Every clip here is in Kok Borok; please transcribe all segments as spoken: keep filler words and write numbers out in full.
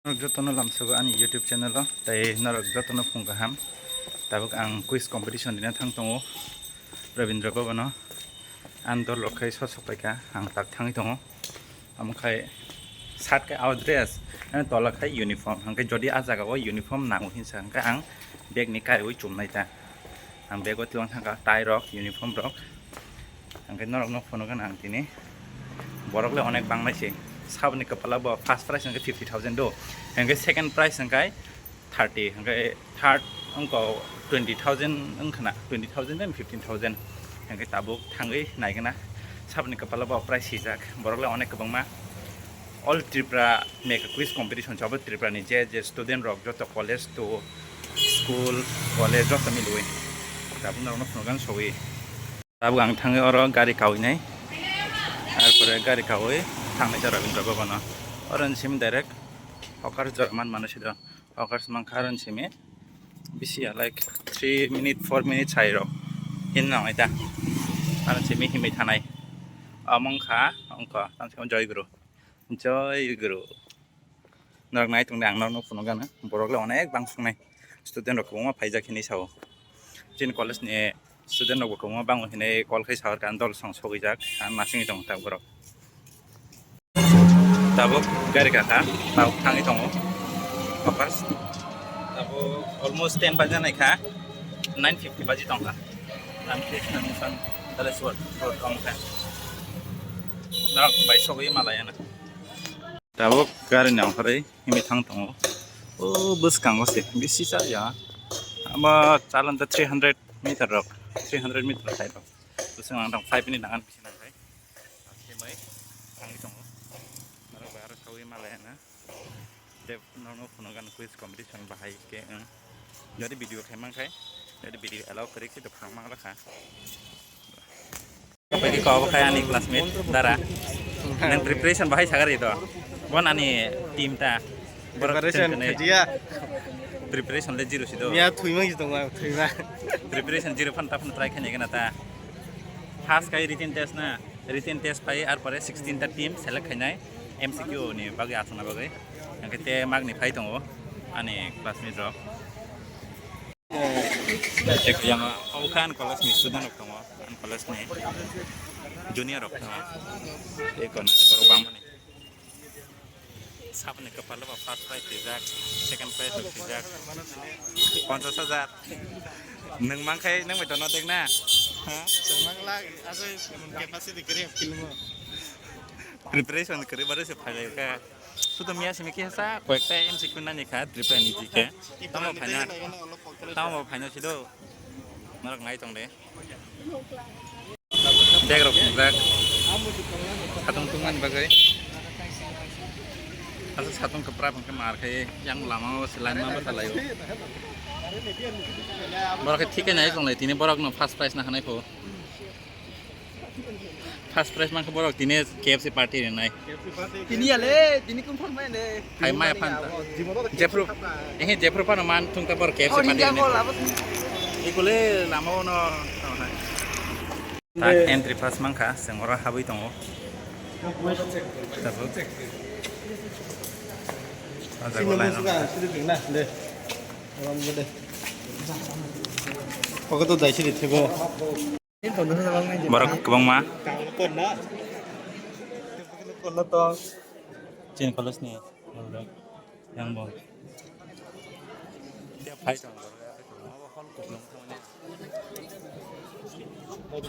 Norok jotono lamsogo ani YouTube channel o, tei norok jotono phung kaham. Tabuk ang quiz competition rina thang tongo Rabindra Bhavan o. Ang dol rok khai sosok paikha, ang tak thangwi tongo. Amo khai shirt khai out dress, ani tola khai uniform. Hwnkhe jodi ah jaga o uniform nango hinsa hwnkhe ang bag ni kaiwi chumnai ta. Ang bag o twlang thangkha tie rok, uniform rok. Hwnkhe norok no phunukgwn ang tini. Borok le onek bangnai se. Saboni kwpala bo first prize hwnkhe fifty thousand do. Hwnkhe second prize hwnkhe thirty, hwnkhe third wngkha twenty thousand wngkhana, twenty thousand and fifteen thousand. Hwnkhe tabuk thangwi naigwna saboni kwpala bo prize swijak. Borok le onek kwbangma. All Tripura make a quiz competition chabo Tripura ni je je student rok joto college to school college joto milwi tabuk norokno phunukgwn sogwi. Tabuk ang thangwi oro gari kawinai. Arpore gari kawi thangnai jora Rabindra Bhavan o. Oro ni simi direct hokar jora man mano sido. Hokar mankha oro ni simi bisi ya like three minute four minute sai rok hin nangnai ta. Oro ni simi himwi thanai. Omo wngkha wngkha tamo Joy Guru. Joy Guru. Norok nai tongdi ang norokno phunukgana. Borok le onek bang songnai. Student rok kwbangma phaijak hinwi sao. Chini college ni student rok bo kwbangma bango hinwi call khai sahorkha, ang dol song sogwijak, ang nasingwi tongo ta borok. Tabuk gari kakha, tabuk thangwi tongo. Hokar tabuk almost ten baja naikha, nine fifty baji tongkha. Ang khe thangwi san Daleswar road tongkha. Norok bai sogwi malaya na. Tabuk gari ni ongkhorwi himwi thang tongo. O bwskango se bisi cha ya. Abo chalon ta three hundred meter rok, three hundred meter khai rok. Bwswng ang tong five minute nangan bisi nang khai. Himwi thangwi tongo. Norok bai aro sawi malaya na. Tei norokno phunukgwn quiz competition bahai khe wng. Jodi video khai man khai, jodi video allow kwrwi khe to phunuk mang lakha. Paidi kok obo khai ani classmate Dara. Nang preparation bahai sagari to. Bon ani team ta. Borok Preparation thwng thwngwi. Khajiya. Preparation le zero si do. Miya thwima ki tongo, thwima. Preparation zero phan ta phan try khainai gana ta. First kai written test na. Written test pai ar pore sixteen ta team select khainai M C Q ni bagwi aswkna bagwi. Hwnkhe te magni phai tongo ani classmate rok. Ek yang obo khe ani college ni student rok tongo, ani college ni junior rok tongo. Tei kono borok bangmani. Saboni kwpalo bo first prize rijak, second prize rok rijak. Ponchash hajar. Nwng mankhai nwng bai dono dek na? Ha? Nwng manglak, asai capacity kwrwi filmo. Preparation kwrwi barwi se phailai kha. Sudo miya simi khe sa koyekta M C Q nani kha Tripura ni G K. Tamo phaina. Tamo phaina sido. Norok nai tong de. Bag rok phunukjak. Satung tungmani bagwi. Aswk satung kwpra hwnkhe mar khai yang lama o se line ma bwsa laio. Borok khe thik khe nai tonglai tini borok no first prize na hanai pho. First prize mankha borok tini K F C party rinai. Tini ya le, tini confirm mai ne. Hai maya phan ta. Jephru, eh, jephru phano man thung ta bor K F C party ni. Ikole lama o no. Tak entry pass mankha, chwng oro habwi tongo. Tabuk. O jaga o line o. Pocket o dai siri thibo. Borok kwbangma. Chini college ni yang bo.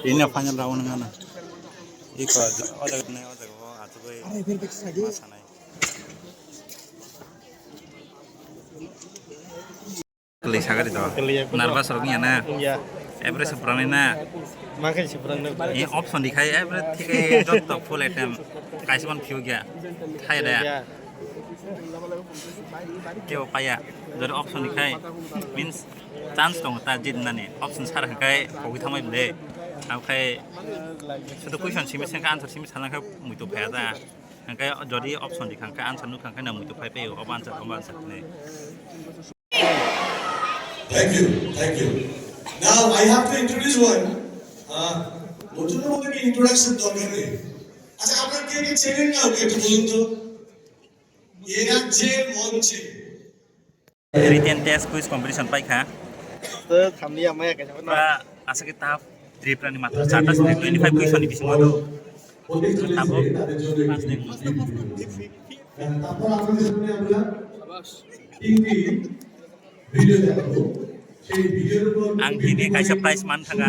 Ini final round ngana. Iko o jaga nai o jaga o achugwi ma sanai. Kwlwi sagari to. Kwlwi ekdom. Nervous rok wngya na? Wngya. Every se prangnai na? Ma khe se prangnai. E option dikhai every thik jotto full item. Kaisa ban phiu gya. Thai da. Wngya. Kebo paya. Jodi option dikhai means chance tongo ta jit nani. Option sar hwnkhe pogwi thangbai bwle. Amkhai sudu question simi sengkha answer simi sana khe muitu phaya da. Hwnkhe jodi option dikha hwnkhe answer nukha hwnkhe na muitu phai phai obo answer obo answer hinwi. Thank you, thank you. Now I have to introduce one. Uh, নতুন নতুন introduction দরকার নেই। আচ্ছা, আপনারা কে কে চেনেন না ওকে একটু বলুন তো। এ রাজ্যের মঞ্চে Written test quiz competition paikha. Pura aswk khe tough. Tripura ni matro charta sini twenty five question ni bisingo do. Tabuk first ni. Ang tini kaisa prize man thanga.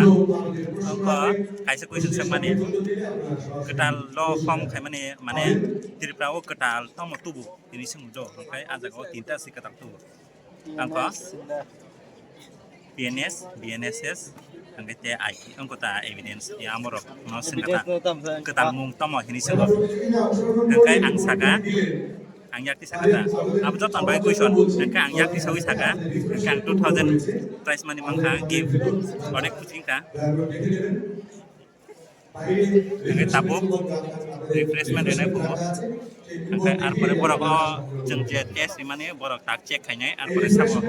Oko kaisa question swngmani. Kwtal lo form khaimani mane Tripura o kwtal tamo tubu. Tini swngmung jo hwnkhe ah jaga o tinta se kwtal tubu. Ang kha P N S, B N S S, hwnkhe te I T, ang kha ta evidence, ya amorok no swngkha ta. Evidence no tam sa, kwtal mung tamo hini swngkha. Hwnkhe ang saka, ang yakti saka ta. Abo joto bai question, hwnkhe ang yakti sawi saka, hwnkhe ang two thousand prize money mankha, gift, onek kuching kha. Hwnkhe tabuk refreshment rwnai phuo. Hwnkhe arpore borok o chwng je test rimani borok tak check khainai arpore sabo.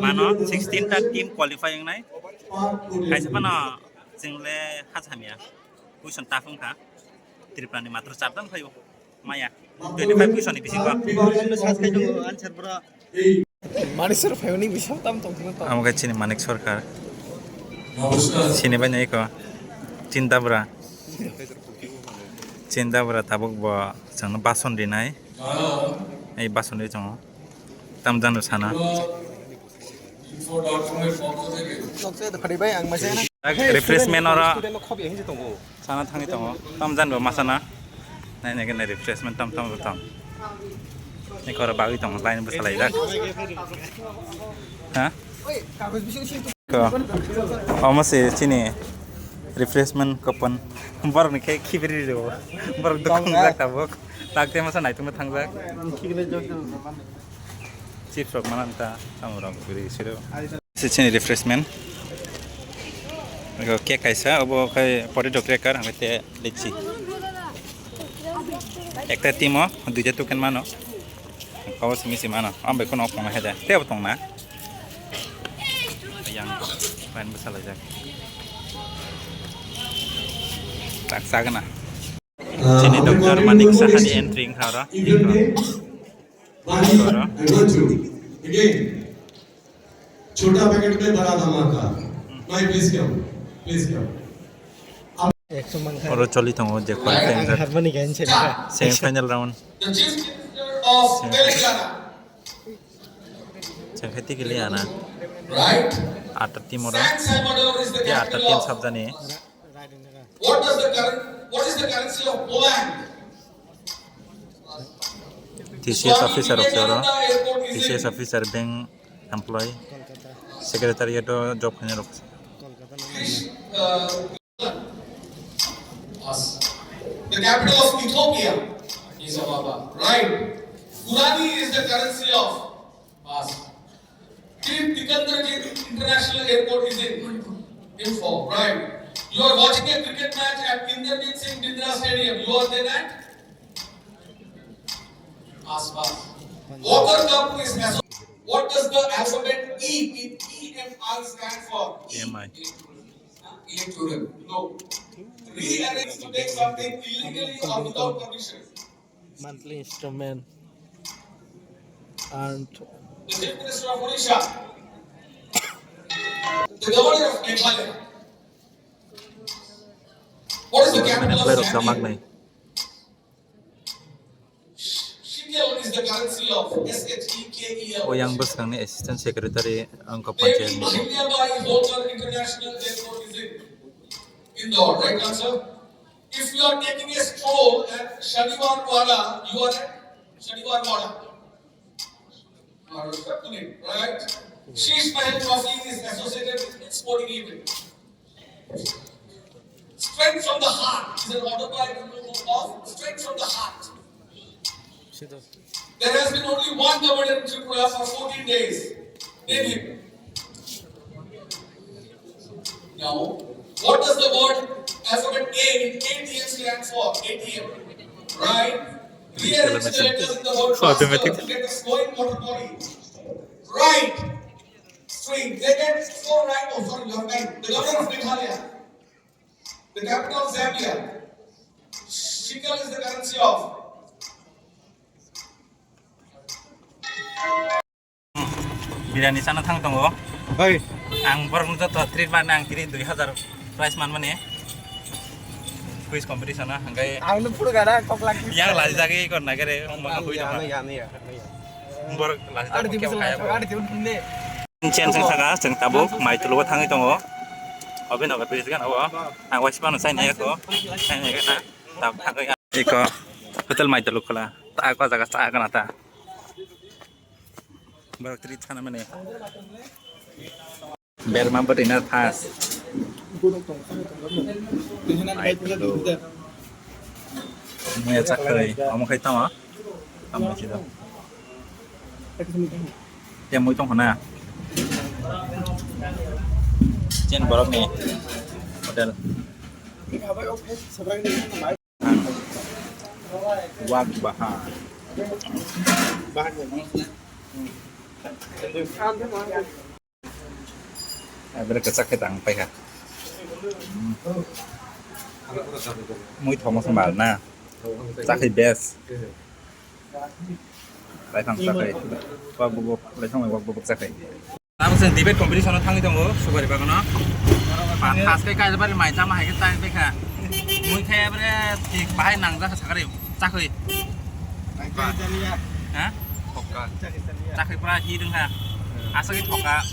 Mano sixteen ta team qualify wngnai. Kaisa phano chwngle hacham ya. Question tough wngkha. Tripura ni matro charta phaio. Maya. Twenty five question ni bisingo. Maniswr phaiyoni bising tam tong thangma tong. Amo khe chini Manik Sarkar. Sini bai nai ko. Chintabra. Chintabra tabuk bo chwngno bason rinai. Ei bason ri tongo. Tam jano sana. Refreshment oro. Sana thangwi tongo. Tam jan bo ma sana. Nai nai khe nai refreshment tam tam tam. Ni khoro bagwi tongo line bwsa laijak. Ha? Ko. Omo se chini refreshment coupon. Borok ni khe khibiri rw. Borok dukung jak tabuk. Tak te masa naitung thangjak. Chips rok mana ta. Tamo rok biri siro. Se chini refreshment. Ego cake kaisa, obo khai potato cracker, hwnkhe te litchi. Ekta team o duita token mano. Obo simi si mano. Ang bai kheno tongna hai da. Tebo tongna. Yang line bwsa laijak. Tak sagna. Chini doctor Manik Saha ni entry wngkha oro. Oro. छोटा पैकेट में बड़ा धमाका। भाई, please come, please come। Oro choli tongo je qualifying wngkha. Semi final round. Chengkhe tikili ana. Atta team oro. Te atta team sabjani. What does the current, what is the currency of Poland? T C S officer rok se oro. T C S officer, bank employee, secretariat o job khainai rok. Uh, the capital of Ethiopia is Ababa, right? Gurani is the currency of Pass. Kir Tikandarjit International Airport is in Imphal, right? You are watching a cricket match at Inderjit Singh Bindra Stadium. You are there at? Pass, pass. Water Cup is asso-, what does the alphabet E in E M I stand for? E M I. Electoral. No. Rearrange to take something illegally or without permission. Monthly installment and the Chief Minister of Odisha, the Governor of Meghalaya. What is the capital of Zambia? Shekel is the currency of S H E K E L. O yang bwskangni assistant secretary wngkha panchayat ni. Bhahindabai Holkar International Airport is in Indore, right answer? If you are taking a stroll at Shaniwar Wada, you are at Shaniwar Wada. You are respecting it, right? Sheesh Mahal Trophy is associated with sporting event. Strength from the Heart is an autobiographical book of Strength from the Heart. There has been only one governor in Tripura for fourteen days. Name him. Now, what does the word alphabet A in A T M stand for? A T M. Right? Rearrange the letters in the word master to get the flowing water body. Right. String. They get four right. Oh, sorry, you are right. The governor of Meghalaya. The capital of Zambia. Shekel is the currency of. Biryani sana thang tongo. Oi. Ang borok joto treat mani ang tini dui hazar prize man mani. Quiz competition na hangkai. Ang no phuru gana kok lagi. Yang lagi jagi kon nagare. Ang hui dong. Borok lagi jagi kaya. Chen seng saka seng tabuk mai tulugo thangwi tongo. Obe nogo pis gan abo. Ang wasi pano sai nai ko. Sai nai kana. Tab thangwi. Iko hotel mai tuluk khala. Ta ko jaga sa kana ta. Borok treat sana mani. Berma bwrwi na phas. Muya chakhwrwi, omo khai tamo? Tamo sida. Te mui tong khna. Chen borok ni hotel. Wak bahan. Ebere kwchak khe tang paikha. Mui thomo se mal na. Chakhi best. Laithang chakhi. Wak bubuk, laithang wak bubuk chakhi. Tamo chwng debate competition o thangwi tongo, Subari Bagano. Pas kai kai bari mai chama hai khe chai paikha. Mui khe ebere tik bahai nangjak sakari. Chakhi. Ha? Chakhi pura hi dong ha. Aswk thoka.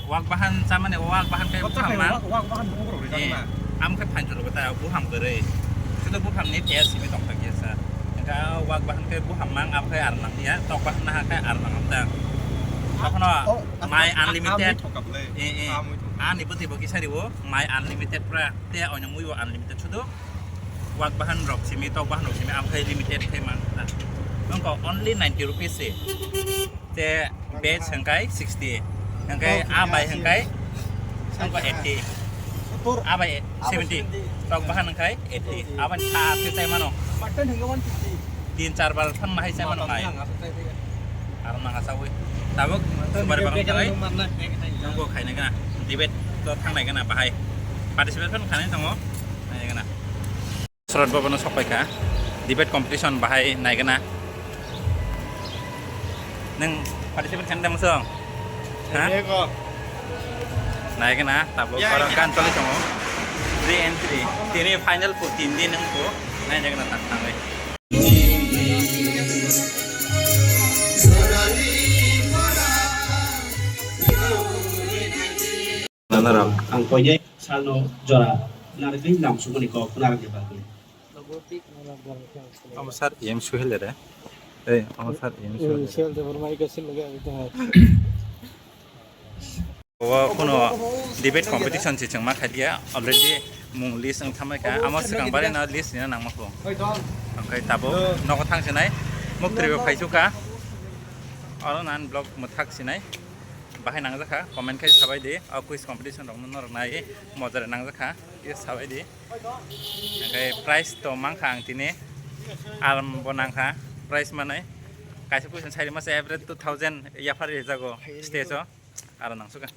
Wak bahan chamani, wak bahan khe buphang ma. Wak bahan buphang rok rijak ma. Am khe phan chulu kata buphang kwrwi. Sudo buphang ni test simi tong thak ya sa. Engka wak bahan khe buphang mang, am khe ar nang ya. Tok bahan na khe ar nang ta. Akhno mai unlimited. Eh, eh. Ani bwtwi bo kisa riwo, mai unlimited pura. Te oino mui bo unlimited sudo. Wak bahan rok simi, tok bahan rok simi, am khe limited khe man. Nongko only ninety rupees se. Te veg hwnkhe sixty. Hwnkhe a bai hwnkhe hwnkhe eighty. A bai seventy. Tok bahan hwnkhe eighty. Abani sa khe chai mano. Mutton hwnkhe one fifty. Tin char bar than mahai chai mano nai. Aro nang achawi. Tabuk Subari Bagan thangai. Nongko khainai gana. Debate to thangnai gana bahai. Participate phan khanai tongo. Nai gana. Sorot Bhabano sokpaikha, debate competition bahai naigana. Nung participate khaina da mosong? Ha? Naigana, tabuk korok gan choli tongo. Three and three. Tini final po, tin din nung po. Naigana tak tangwi. Ang koinai salno jora narwgwi lam sumani kok narwgni bagwi. Omo sir E M Suhel re. Ei, omo sir E M Suhel. O kuno debate competition si chwngma khaidia already mung list wng thamai kha. Amo swkang bari na list ni nangma kho. Hwnkhe tabuk nogo thang sinai muk tribo phaisu kha. Oro nan blog mwthak sinai. Bahai nangjakha, comment khai sabai di. O quiz competition rokno norok nai moja re nangjakha, tei sabai di. Hwnkhe prize to mankha ang tini, arm bo nangkha, prize manai. Kaisa question sai rima se average two thousand yaphar rijago stage o, aro nangsukha.